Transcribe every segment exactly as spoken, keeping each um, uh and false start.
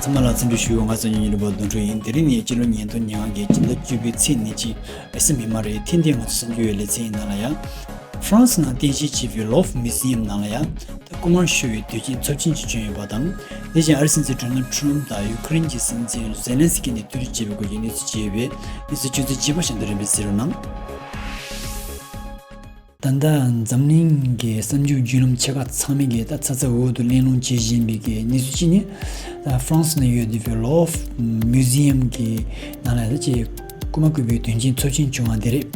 ཚང་མ་ལ་འཚམས་འདྲི་ཞུ། ང་ཚོ་ཉིན་རེ་པ་དོན་གྲུབ་ཡིན། དེ་རིང་ནི་སྤྱི་ལོ་ཉིས་སྟོང་ཉི་ལྔ་གི་སྤྱི་ཟླ་བཅུ་པའི་ཚེས་ཉེར་གཅིག་རེས་གཟའ་མིག་དམར་རེད། ཐེངས་འདིའི་ང་ཚོ་གསར་འགྱུར་ཡོད་ལེ་ཚན་ཡིན་ནང་ལ་ཡ། ཧྥ་རན་སི་ནང་རྟེན་གཞི་བྱས་པའི་ལོབ་མུ་ཟི་ཡམ་ནང་ལ་ཡ། ད་སྐུ་དམར་ཤོར་བའི་དུས་ཆེན་ཚབས་ཆེན་ཞིག་བྱུང་ཡོད་པ་དང་། དེ་བཞིན་ཨ་རིའི་སྲིད་འཛིན་ཌོ་ནལ་ཊམ་དང་ཡུ་ཀེ་རེན་གྱི་སྲིད་འཛིན་ཛེ་ལན་སི་ཀི་གཉིས་ཐུག་འཕྲད་བྱས་པའི་སྐོར་གྱི་གནས་ཚུལ་བཅས་ཡོད་པས། གནས་ཚུལ་ཅུང་ཙམ་ལྗིད་པོ་ཞིག་འདི་རིང་གསན་རོགས་གནང་། ད་ལྟ་འཛམ་གླིང་གི་གསར་འགྱུར་བརྒྱུད་ལམ་ཆེ་ཁག་ཚང་མས་ཀྱི་ད་ཚ་ཚ་འུར་འུར་དུ་གླེང་སློང་བྱེད་བཞིན་པའི་གི་གནས་ཚུལ་གཅིག་ནི། ད་ཧྥ་རན་སི་ནང་ཡོད་བསྡད་པའི་ལོབ་མུ་ཟི་ཡམ་གི་ནང་ལ་ད་ཅིག་སྐུ་དམར་བཀོད་པའི་དོན་རྐྱེན་ཚབས་ཆེན་བྱུང་བ་དེ་རེད།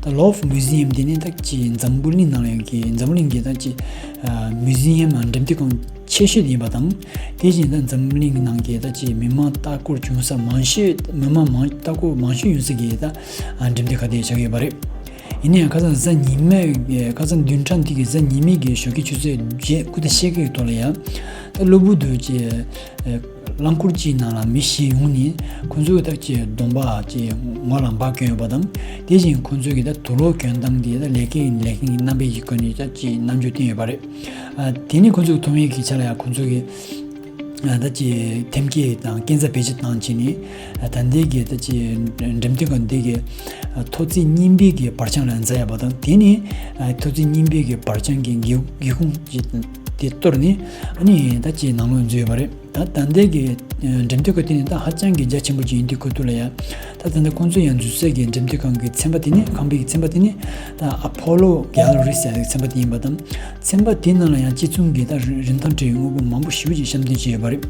ད་ལོབ་མུ་ཟི་ཡམ་དེ་ནི་ད་ཅིག་འཛམ་བུ་གླིང་ནང་ལ་ཡང་གི་འཛམ་བུ་གླིང་གི་ད་ཅིག་མུ་ཟི་ཡམ་འགྲེམས་སྟོན་ཁང་ཆེ་ཤོས་ཡིན་པ་དང་། དེ་བཞིན་ད་འཛམ་གླིང་གི་ནང་གི་ད་ཅིག་མི་མང་ལྟ་སྐོར་བྱུང་ས་མང་ཤོས། མི་མང་མང་ལྟ་སྐོར་མང་ཤོས་ཡོང་ས་གི་ད་འགྲེམས་སྟོན་ཁང་དེ་ཆགས་ཡོད་པ་རེད། ཡིན་ནའང་ཁ་སང་གཟའ་ཉི་མའི་ཁ་སང་བདུན་ཕྲག་འདི་གི་གཟའ་ཉི་མའི་གི་ཞོགས་ཀའི་ཆུ་ཚོད་བརྒྱད་སྐུ་ད་ཤེལ་གི་ཐོག་ལ་ཡང་ད་གློ་བུར་དུ་ཅིག་རླངས་འཁོར་གཅིག་ནང་ལ་མི་བཞི་ཡོང་ནས་ཁོ་ཚོས་ད་ཅིག་གདོང་པ་ཅིག་ངོ་ལ་འབག་གྱོན་ཡོད་པ་དང་། དེ་བཞིན་ཁོ་ཚོས་གི་ད་དུག་ལོག་གྱོན་སྟངས་དེ་ད་ལས་ཀའི་ལས་ཀའི་རྣམ་པའི་གི་སྒོ་ནས་ད་ཅིག་རྣམ་འགྱུར་བསྟན་ཡོད་པ་རེད། ཨ། དེ་ནི་ཁོ་ཚོས་མཐོང་བའི་གི་ཆ་ལ་ཡང་ཁོ་ཚོས་གི་ཨ། ད་ཅིག་ཐེམ་སྐས་དང་སྐས་འཛེག་བེད་སྤྱོད་བཏང་བྱས་ནས། ཨ། ད་ལྟའི་གི་ད་ཅིག་འགྲེམས་སྟོན་ཁང་འདི་གི་ཨ། ཐོག་བརྩེགས་གཉིས་པའི་གི་བར་བརྐྱང་ལ་འཛེགས་ཡོད་པ་དང་། དེ་ནི་ཨ། ཐོག་བརྩེགས་གཉིས་པའི་གི་བར་བརྐྱང་གི་སྒེའུ་སྒེའུ་ཁུང་ཅིག་དེ་གཏོར་ནས་ཨ་ནི་ད་ཅིག་ནང་ལོགས་འཛུལ་ཡོད་པ་རེད། ད་ད་ལྟའི་གི་འགྲེམས་སྟོན་ཁང་དེ་ནི་ད་ཧ་ཅང་གི་རྒྱ་ཆེན་པོ་ཅིག་ཡིན་དུས་ཁོ་ཐུག་ལ་ཡ། ད་ད་ལྟ་ཁོང་ཚོས་ཡང་འཛུལ་སའི་གི་འགྲེམས་སྟོན་ཁང་གི་ཚན་པ་དེ་ནི། ཁང་པའི་གི་ཚན་པ་དེ་ནི་ད་ཨ་ཕོ་ལོ་གེ་ལ་རི་ཟེར་བའི་ཚན་པ་དེ་ཡིན་པ་དང་། ཚན་པ་དེ་ནང་ལ་ཡང་གཅིག་མཚུངས་ཀྱི་ད་རིན་ཐང་བྲལ་བའི་དངོས་པོ་མང་པོ་ཞེ་པོ་ཅིག་བཤམས་སྟོན་བྱས་ཡོད་པ་རེད།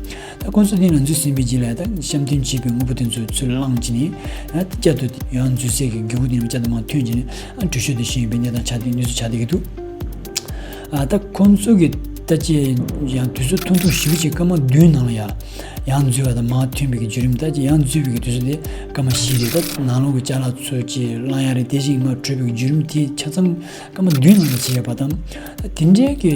ད་ཁོང་ཚོ་དེ་ནང་འཛུལ་ཟིན་པའི་རྗེས་ལ་ད་བཤམས་སྟོན་བྱས་པའི་དངོས་པོ་དེ་ཚོ་ཚུར་བླངས་བྱས་ནས། ད་བསྐྱར་དུ་ཡང་འཛུལ་སའི་གི་སྒེའུ་ཁུང་དེ་ནང་བསྐྱར་དུ་མར་ཐོན་བྱས་ནས། ཨ། འགྲུལ་བཞུད་དུ་ཕྱིན་ཡོད་པའི་གནས་སྟངས་ཆགས་བསྡད། གནས་ཚུལ་ཆགས་བསྡད་ཀྱི་འདུག་ཨ། ད་ཁོང་ཚོ་གི་ད་ཅི་ཡང་དུས་ཚོད་ཐུང་ཐུང་ཞེ་པོ་ཅིག་སྐར་མ་བདུན་ནང་ལ་ཡ་ཡང་འཛུལ་བ་དང་མར་ཐོན་པའི་གི་བརྒྱུད་རིམ། ད་ཅི་ཡང་འཛུལ་བའི་གི་དུས་ཚོད་དེ་སྐར་མ་བཞི་རེད། ད་ནང་ལོགས་ཀྱི་ཅ་ལག་ཚོ་ཅིག་བླང་ཡ་རེད། དེ་བཞིན་མར་བྲོས་པའི་གི་བརྒྱུད་རིམ་དེ་ཆ་ཚང་སྐར་མ་བདུན་ནང་ལ་བྱས་ཡོད་པ་དང་། ད་དེ་འདྲའི་གི་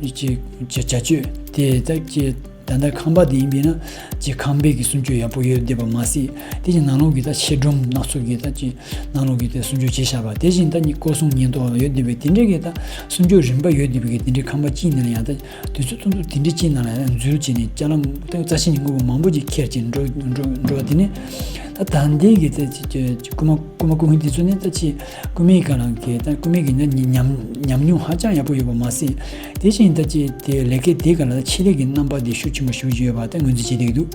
ཅི་ཅི་བྱ་སྤྱོད་དེ་ད་ཅི། ད་ལྟ་ཁང་པ་དེ་ཡིན་པས་ན་ཅིག་ཁང་པའི་གི་སྲུང་སྐྱོབ་ཡག་པོ་ཡོད་བསྡད་པ་མ་ཟད། དེ་བཞིན་ནང་ལོགས་ཀྱི་ད་ཤེལ་སྒྲོམ་སྣ་ཚོགས་ཀྱི་ད་ཅིག་ནང་ལོགས་ཀྱི་ད་སྲུང་སྐྱོབ་བྱས་བཞག་པ། དེ་བཞིན་ད་ནི་སྐོར་སྲུང་ཉེན་རྟོག་ཡོད་བསྡད་པའི་དེ་འདྲའི་གི་ད་སྲུང་སྐྱོབ་རིམ་པ་ཡོད་བསྡད་པའི་གི་དེ་འདྲའི་ཁང་པ་གཅིག་ནང་ལ་ཡང་ད་དུས་ཚོད་ཐུང་ཐུང་དེ་འདྲའི་གཅིག་ནང་ལ་ཡང་འཛུལ་བྱས་ནས་ཅ་ལག་ད་རྩ་ཆེན་གྱི་དངོས་པོ་མང་པོ་ཅིག་ཁྱེར་བྱས་འགྲོ་འགྲོ་འགྲོ་བ་དེ་ནི། ད་ད་ལྟའི་གི་ད་ཅིག་ཅིག་རྐུ་མ་རྐུ་མ་རྐུ་མཁན་དེ་ཚོ་ནི་ད་ཅིག་རྐུ་མའི་སྒང་ལ་གི་ད་རྐུ་མའི་གི་ཉམས་ཉམས་ཉམས་མྱོང་ཧ་ཅང་ཡག་པོ་ཡོད་པ་མ་ཟད། དེ་བཞིན་ད་ཅི་དེ་ལས་ཀའི་དེ་ག་ལ་ཆེད་ལས་ཀྱི་རྣམ་པ་དེ་ཤུགས་ཆེན་པོ་ཞེ་པོ་ཅིག་ཡོད་པ་ད་ངོས་འཛིན་བྱེད་བསྡད་ཀྱི་འདུག་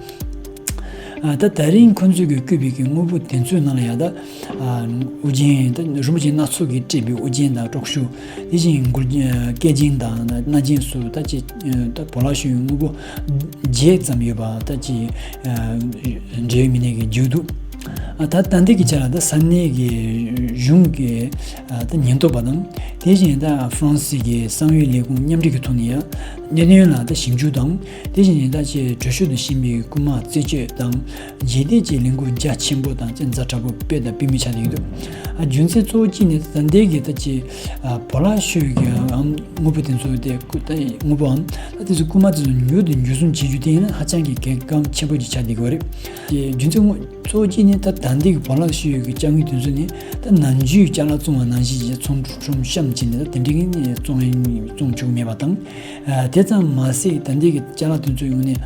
ཨ། ད་ད་རིང་ཁོང་ཚོས་ཀྱི་བརྐུས་པའི་གི་དངོས་པོ་དེ་ཚོའི་ནང་ལ་ཡང་ད་ཨ། དབུ་ཅན་ད་རིན་པོ་ཆེ་སྣ་ཚོགས་ཀྱིས་སྤྲས་པའི་དབུ་ཅན་དང་གྲོག་ཤུ། དེ་བཞིན་མགུལ་སྐེ་ཅན་དང་སྣ་ཅན་སོགས་ད་ཅི་ད་བོ་ལ་ཤོར་བའི་དངོས་པོ་བརྒྱད་ཙམ་ཡོད་པ་ད་ཅི་འབྲེལ་ཡོད་མི་སྣས་ཀྱིས་བརྗོད་འདུག་ཨ། ད་ད་ལྟའི་གི་ཆ་ལ་ད་ས་གནས་ཀྱི་གཞུང་གི་ཨ། ད་ཉེན་རྟོག་པ་དང་། དེ་བཞིན་ད་ཧྥ་རན་སི་གི་གསང་བའི་ལས་ཁུངས་མཉམ་འབྲེལ་གྱི་ཐོག་ནས་ཡང་གནད་དོན་ལ་ད་ཞིབ་འཇུག་དང་། དེ་བཞིན་ད་ཅི་བྲོས་བྱོལ་དུ་ཕྱིན་པའི་རྐུན་མ་རྩད་གཅོད་དང་། རྗེས་འདེད་ཀྱི་ལས་འགུལ་རྒྱ་ཆེན་པོ་དང་ཅི་ཛ་དྲག་པོ་སྤེལ་དང་སྤེལ་མུས་ཆགས་བསྡད་ཀྱི་འདུག་ཨ། རྒྱུ་མཚན་གཙོ་བོ་གཅིག་ནི་ད་ལྟའི་གི་ད་ཅི་ཨ། བོ་ལ་ཤོར་གྱི་ཨམ་དངོས་པོ་དེ་ཚོ་དེ་རྐུ་ད་དངོས་པོའམ་ད་དེ་ཚོ་རྐུན་མ་དེ་ཚོ་མྱུར་དུ་འཇུ་བཟུང་བྱེད་རྒྱུ་དེ་ཡིན་ན་ཧ་ཅང་གི་གལ་འགངས་ཆེན་པོ་ཅིག་ཆགས་བསྡད་ཀྱི་ཡོད་རེད། རྒྱུ་མཚན་དངོས་གཙོ་བོ་གཅིག་ནི་ད་ད་ལྟའི་གི་བོ་ལ་ཤོར་གྱི་དཔྱ་དངུལ་དེ་ཚོ་ནི་ད་ནམ་རྒྱུན་ཅ་ལག་བཙོང་བ་ནང་བཞིན་གྱི་ཚོང་ཁྲོམ་བཤམས་བྱས་ནས་ད་དེ་འདྲའི་གི་ནི་བཙོང་ཡ་བཙོང་བཅུག་མེད་པ་དང་། ཨ། དེ་ཙམ་མ་ཟད་ད་ལྟའི་གི་ཅ་ལག་དེ་ཚོ་ཡོང་ནས་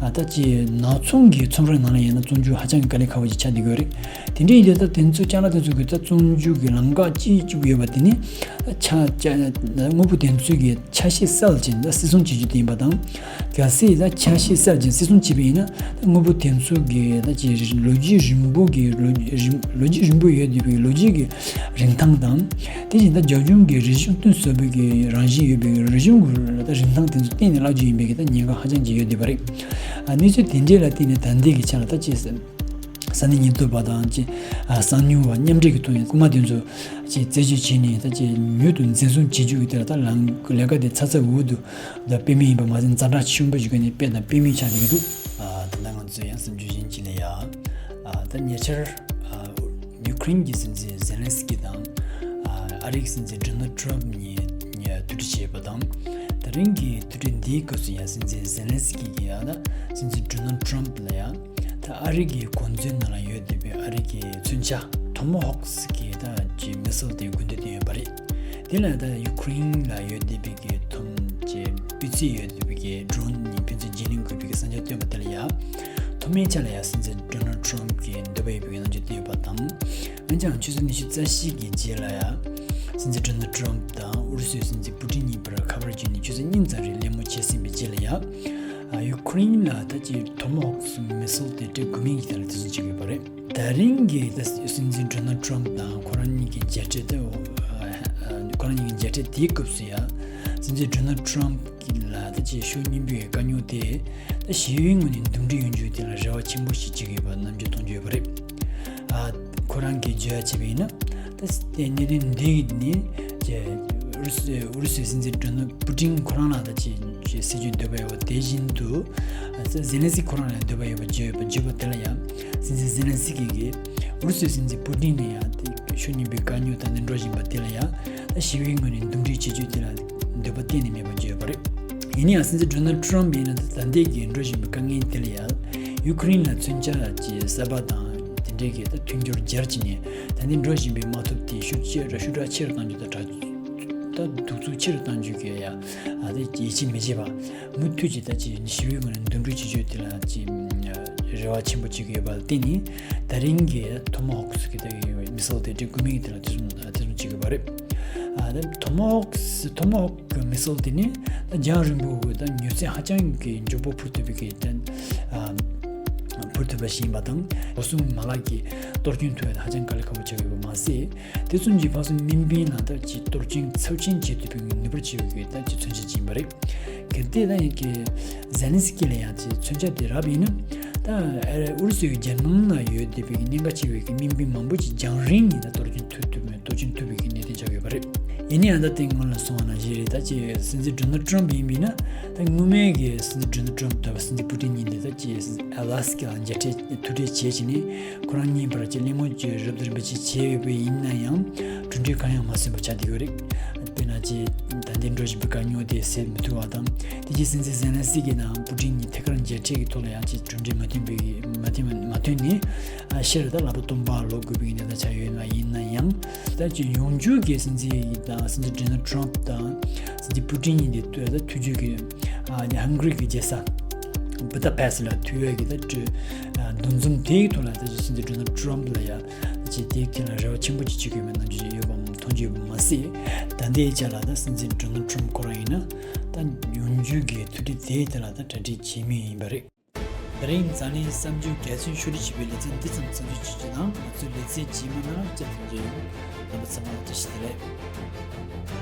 ཨ། ད་ཅི་ནག་ཚོང་གི་ཚོང་རའི་ནང་ལ་ཡིན་ན་བཙོང་རྒྱུ་ཧ་ཅང་གི་དཀའ་ལས་ཁག་པོ་ཅིག་ཆགས་བསྡད་ཀྱི་ཡོད་རེད། དེ་འདྲ་ཡིན་དུས་ད་དེ་ཚོ་ཅ་ལག་དེ་ཚོ་གི་ད་བཙོང་རྒྱུ་གི་ལམ་ཁ་གཅིག་གཅིག་པུ་ཡོད་པ་དེ་ནི་ཆ་ཆ་དངོས་པོ་དེ་ཚོ་གི་ཆ་ཤས་བསལ་བྱས་ནས་ད་སིལ་ཚོང་བྱེད་རྒྱུ་དེ་ཡིན་པ་དང་། གལ་སྲིད་ད་ཆ་ཤས་བསལ་བྱས་སིལ་ཚོང་བྱེད་པ་ཡིན་ན་ད་དངོས་པོ་དེ་ཚོ་གི་ད་ཅི་ལོ་རྒྱུས་རིང་པོ་གི་ལོ་རྒྱུས་རིང་ལོ་རྒྱུས་རིང་པོ་ཡོད་བསྡད་པའི་ལོ་རྒྱུས་ཀྱི་རིན་ཐང་དང་། དེ་བཞིན་ད་རྒྱབ་ལྗོངས་ཀྱི་རིག་གཞུང་མཐུན་ཟབ་པོའི་གི་རང་བཞིན་ཡོད་པའི་རིག་གཞུང་གི་ད་རིན་ཐང་དེ་ཚོ་གཏན་ནས་བརླག་རྒྱུ་ཡིན་པའི་གི་ད་ཉེན་ཁ་ཧ་ཅང་ཅིག་ཡོད་བསྡད་པ་རེད། ཨ། གནས་ཚུལ་དེ་འདྲས་ལ་བརྟེན་ནས་ད་ལྟའི་གི་ཆ་ལ་ད་ཅི་ཟེར། ས་གནས་ཉེན་རྟོག་པ་དང་ཅི། ཨ། གསང་ཉུལ་བ་མཉམ་འབྲེལ་གྱི་ཐོག་ནས་རྐུན་མ་དེ་ཚོ་ཅི་རྩད་གཅོད་བྱས་ནས་ད་ཅི་མྱུར་དུ་འཛིན་བཟུང་བྱེད་རྒྱུ་གི་དེ་ལ་ད་ལམ་ལས་ཀ་དེ་ཚ་ཚ་འུར་འུར་དུ་ད་སྤེལ་མུས་ཡིན་པ་མ་ཟད་ཛ་དྲག་ཆེན་པོ་ཞིག་གི་ནས་སྤེལ་དང་སྤེལ་མུས་ཆགས་བསྡད་ཀྱི་འདུག་ཨ། ད་ལྟ་ང་ཚོས་ཡང་གསར་འགྱུར་གཞན་གཅིག་ལ་ཡ། ཨ། ད་ཉེ་ཆར། ཨ། ཡུ་ཀེ་རེན་གྱི་སྲིད་འཛིན་ཛེ་ལན་སི་ཀི་དང་། ཨ། ཨ་རིའི་སྲིད་འཛིན་ཌོ་ནལ་ཊམ་གཉིས་གཉིས་ཐུག་འཕྲད་བྱས་པ་དང་། ད་རིང་གི་ཐུག་འཕྲད་འདིའི་སྐབས་སུ་ཡང་སྲིད་འཛིན་ཛེ་ལན་སི་ཀི་གིས་ཡང་ན་སྲིད་འཛིན་ཌོ་ནལ་ཊམ་ལ་ཡང་ད་ཨ་རི་གི་གོ་མཛོད་ནང་ལ་ཡོད་བསྡད་པའི་ཨ་རི་གི་མཚོན་ཆ་ཐོ་མ་ཧོག་གི་ད་ཅིག་མི་སིལ་དེ་སྒུག་སྡོད་དེ་ཡོད་པ་རེད། དེ་ལ་ད་ཡུ་ཀེ་རེན་ལ་ཡོད་བསྡད་པའི་གི་ཐོ་མ་ཅིག་སྤུས་ཚད་ཡོད་བསྡད་པའི་གི་ཌོ་རོན་གཉིས་ཕན་ཚུན་རྗེས་ལེན་དགོས་པའི་གི་གསང་ཆ་བཏོན་པ་དེ་ལ་ཡང་ སྔོན་མའི་ཆ་ལ་ཡང་སྲིད་འཛིན་ཌོ་ནལ་ཌི་ཊརམ་ཕི་གི་འདོད་པ་ཡོད་པའི་རྣམ་འགྱུར་བསྟན་ཡོད་པ་དང་། འོན་ཀྱང་ཆུ་ཚོད་ཉི་ཤུ་རྩ་བཞི་གི་རྗེས་ལ་ཡང་སྲིད་འཛིན་ཌོ་ནལ་ཌི་ཊརམ་ཕི་དང་ཨུ་རུ་སུའི་སྲིད་འཛིན་པུ་ཏིན་གཉིས་བར་ཁ་པར་བརྒྱུད་ནས་ཆུ་ཚོད་གཉིས་ཙམ་རིང་གླེང་མོལ་བྱས་ཟིན་པའི་རྗེས་ལ་ཡང་། ཡུ་ཁུ་རེན་ལ་ད་ཅི་ཊོ་མ་ཧོག་མི་སིལ་དེ་སྤྲད་དགོས་མིན་གྱི་ཐད་ལ་དེ་ཚོ་བྱེད་ཀྱི་ཡོད་པ་རེད། ད་རིང་གི་ད་སྲིད་འཛིན་ཌོ་ནལ་ཌི་ཊརམ་ཕི་དང་ཁོ་རང་གཉིས་ཀྱི་མཇལ་འཕྲད་དེ། ཁོ་རང་གཉིས་ཀྱི་མཇལ་འཕྲད་དེའི་སྐབས་སུ་ཡང་སྲིད་འཛིན་ཌོ་ནལ་ཌི་ཊརམ་ཕི་ལ་ད་ཅི་ཕྱོགས་གཉིས་པོའི་དཀའ་རྙོག་དེ་ད་ཞི་བའི་ངོས་ནས་འདུམ་འགྲིག་ཡོང་རྒྱུའི་ཐད་ལ་རེ་བ་ཆེན་པོ་ཞིག་བྱེད་ཀྱི་ཡོད་པ་རྣམ་འགྱུར་མཐོང་རྒྱུ་ཡོད་པ་རེད། ཨ། ཁོ་རང་གིས་བརྗོད་ཡ་བྱས་པ་ཡིན་ན། ད་དེ་གནད་དོན་འདི་ནི་ཀྱི་ཨུ་རུ་སུ་ཨུ་རུ་སུའི་སྲིད་འཛིན་ཌོ་ནལ་པུ་ཏིན་ཁོ་རང་ལ་ད་ཅི་ཅི་སྲིད་ཇུས་འདོད་པ་ཡོད་པ་དེ་བཞིན་དུ། ཨ། ཟེ་ལན་སི་ཁོ་རང་ལ་འདོད་པ་ཡོད་པ་བརྗོད་ཡོད་པ་བརྗོད་པ་དེ་ལ་ཡང་སྲིད་འཛིན་ཟེ་ལན་སི་ཀི་གིས་ཨུ་རུ་སུའི་སྲིད་འཛིན་པུ་ཏིན་ནས་ཡང་དེ་ཕྱོགས་གཉིས་པོའི་དཀའ་རྙོག་ད་ནི་འགྲོ་བཞིན་པ་དེ་ལ་ཡང་ད་ཞི་བའི་ངོས་ནས་འདུམ་འགྲིག་བྱེད་རྒྱུ་དེ་ལ་འདོད་པ་གཏན་ནས་མེད་པ་བརྗོད་ཡོད་པ་རེད། ཡིན་ན་ཡང་སྲིད་འཛིན་ཌོ་ནལ་ཊརམ་ཡིན་ན་ད་ལྟའི་གི་འགྲོ་བཞིན་པའི་དཀའ་ངལ་དེ་ལ་ཡང་ཡུ་ཁུ་རེན་ལ་མཚོན་ཆ་ཅི་གསར་པ་དང་དེ་འདྲའི་གི་ད་མཐུན་འགྱུར་སྦྱར་བྱས་ནས་ད་ནི་འགྲོ་བཞིན་པའི་དམག་འཐབ་དེ་ཤུགས་ཆེ་རུ་ཤུགས་དྲག་ཆེ་རུ་གཏང་རྒྱུ་དང་དྲག་ད་གདུག་རྩུབ་ཆེ་རུ་གཏང་རྒྱུ་གི་ཡང་ཨ་དེ་ཡིད་ཆེས་མི་བྱེད་པ། མུ་མཐུད་ཀྱི་ད་ཅི་ཞི་བའི་ངོས་ནས་འདུམ་འགྲིག་བྱེད་རྒྱུ་དེ་ལ་ཅི་རེ་བ་ཆེན་པོ་བྱེད་ཀྱི་ཡོད་པ་ལ་བརྟེན་ནས་ད་རིང་གི་ཐོ་མ་ཧོག་སི་གི་ད་མི་སིལ་དེ་སྤྲད་དགོས་མིན་གྱི་དེ་ལ་དེ་ཚོ་དེ་ཚོ་བྱེད་ཀྱི་ཡོད་པ་རེད། ཨ་ད་ཐོ་མ་ཧོག་སི་ཐོ་མ་ཧོག་གི་མི་སིལ་དེ་ནི་ད་རྒྱང་རིང་པོ་གི་ད་མྱུར་ཚད་ཧ་ཅང་གི་མགྱོགས་པོ་འཕུར་ཐུབ་པའི་གི་ད་ཨ་འཕུར་ཐུབ་པ་ཞིག་ཡིན་པ་དང་། འགྲོ་སོང་མ་ལག་གི་གཏོར་སྐྱོན་ཐུབ་ཡ་ཧ་ཅང་དཀའ་ལས་ཁག་པོ་ཆགས་ཡོད་པ་མ་ཟད། དེ་ཙམ་གྱིས་ཕར་ཚུར་དམིགས་འབེན་ནང་ལྟར་གྱི་གཏོར་སྐྱོན་ཚབས་ཆེན་བྱེད་ཐུབ་པའི་ནུས་པར་ཆེ་བའི་ད་ཀྱི་མཚོན་ཆ་ཅིག་ཡིན་པ་རེད། གལ་ཏེ་ད་ཡིན་གྱི་ཟེ་ལན་སི་ཀི་ལ་ཡང་ཀྱི་མཚོན་ཆ་དེ་རག་པ་ཡིན་ན། ད་ཨུ་རུ་སུའི་རྒྱལ་ནང་ན་ཡོད་བསྡད་པའི་གནད་འགག་ཆེ་བའི་གི་དམིགས་འབེན་མང་པོ་ཅིག་རྒྱང་རིང་ནས་ད་གཏོར་སྐྱོན་ཐུབ་ཐུབ་མེད་གཏོར་སྐྱོན་ཐུབ་པའི་གི་གནད་དོན་ཆགས་ཡོད་པ་རེད། ཡིན་ནའང་ད་དེ་སྔོན་ལ་གསུངས་པ་ནང་བཞིན་རེད། ད་ཀྱི་སྲིད་འཛིན་ཌོ་ནལ་ཊརམ་ཡིན་པ་ཡིན་ན། ད་སྔོན་མའི་གི་སྲིད་འཛིན་ཌོ་ནལ་ཊརམ་དང་སྲིད་འཛིན་པུ་ཏིན་གཉིས་འདི་ད་ཀྱི་ཨ་ལ་སི་ཀ་ལ་མཇལ་འཕྲད་ཐུག་འཕྲད་བྱས་བྱས་ནས་ཁོ་རང་གཉིས་བར་གྱི་གླེང་མོལ་གྱི་རབ་དང་རིམ་པ་ཅིག་བྱས་ཡོད་པ་ཡིན་ན་ཡང་གྲུབ་འབྲས་གང་ཡང་མ་སོན་པ་ཆགས་བསྡད་ཡོད་རེད། དེ་ན་ཀྱི་ད་ལྟའི་འགྲོ་བཞིན་པའི་དཀའ་རྙོག་དེ་སེལ་མི་ཐུབ་པ་དང་། དེ་རྗེས་སྲིད་འཛིན་ཟེ་ལན་སི་ཀི་དང་པུ་ཏིན་གཉིས་ཐད་ཀར་མཇལ་འཕྲད་ཀྱི་ཐོག་ལ་ཡང་ཀྱི་གྲུབ་འབྲས་མ་ཐོན་པའི་མ་ཐོན་མ་ཐོན་ནས། ཨ་ཕྱིར་ད་ལག་པ་སྟོང་པ་ལོག་དགོས་པའི་གནས་སྟངས་ཆགས་ཡོད་པ་ཡིན་ན་ཡང་། ད་ཅི་ཡོང་རྒྱུ་གི་སྲིད་འཛིན་ཡིན་དང་སྲིད་འཛིན་ཌོ་ནལ་ཊརམ་ཕི་དང་སྲིད་འཛིན་པུ་ཏིན་གཉིས་འདི་ལྟོས་ད་ཐུག་རྒྱུ་གི་ཨ་ནི་ཧང་གྷི་རི་གི་རྒྱལ་ས་བུ་ད་པེ་སི་ལ་ཐུག་ཡོད་གི་ད་ཅི་ཨ་འདུ་འཛོམས་དེའི་ཐོག་ལ་ད་ཅི་སྲིད་འཛིན་ཌོ་ནལ་ཊརམ་ཕི་ལ་ཡ་ད་ཅི་དེའི་ཐད་ལ་རེ་བ་ཆེན་པོ་ཅིག་བྱེད་ཀྱི་ཡོད་པའི་རྣམ་འགྱུར་ཡོད་པ་མཐོང་རྒྱུ་ཡོད་པ་མ་ཟད། ད་ལྟའི་ཆ་ལ་ད་སྲིད་འཛིན་ཌོ་ནལ་ཊརམ་ཕི་ཁོ་རང་ཡིན་ན་ད་ཡོང་རྒྱུ་གི་ཐུག་འཕྲད་དེའི་ཐད་ལ་ད་གྲ་སྒྲིག་བྱེད་མུས་ཡིན་པ་རེད། ད་རིང་འཛམ་གླིང་གསར་འགྱུར་རྒྱ་ཆེན་ཤོག་དྲིལ་ཞེས་པའི་ལེ་ཚན་འདི་ཙམ་གསན་རྒྱུ་བྱེད་ཀྱི་དང་། ང་ཚོའི་ལེ་ཚན་རྗེས་མ་ནང་བསྐྱར་མཐོང་རྒྱུ་ཡིན། རྣམ་པ་ཚང་མ་ལ་བཀྲ་ཤིས་བདེ་ལེགས།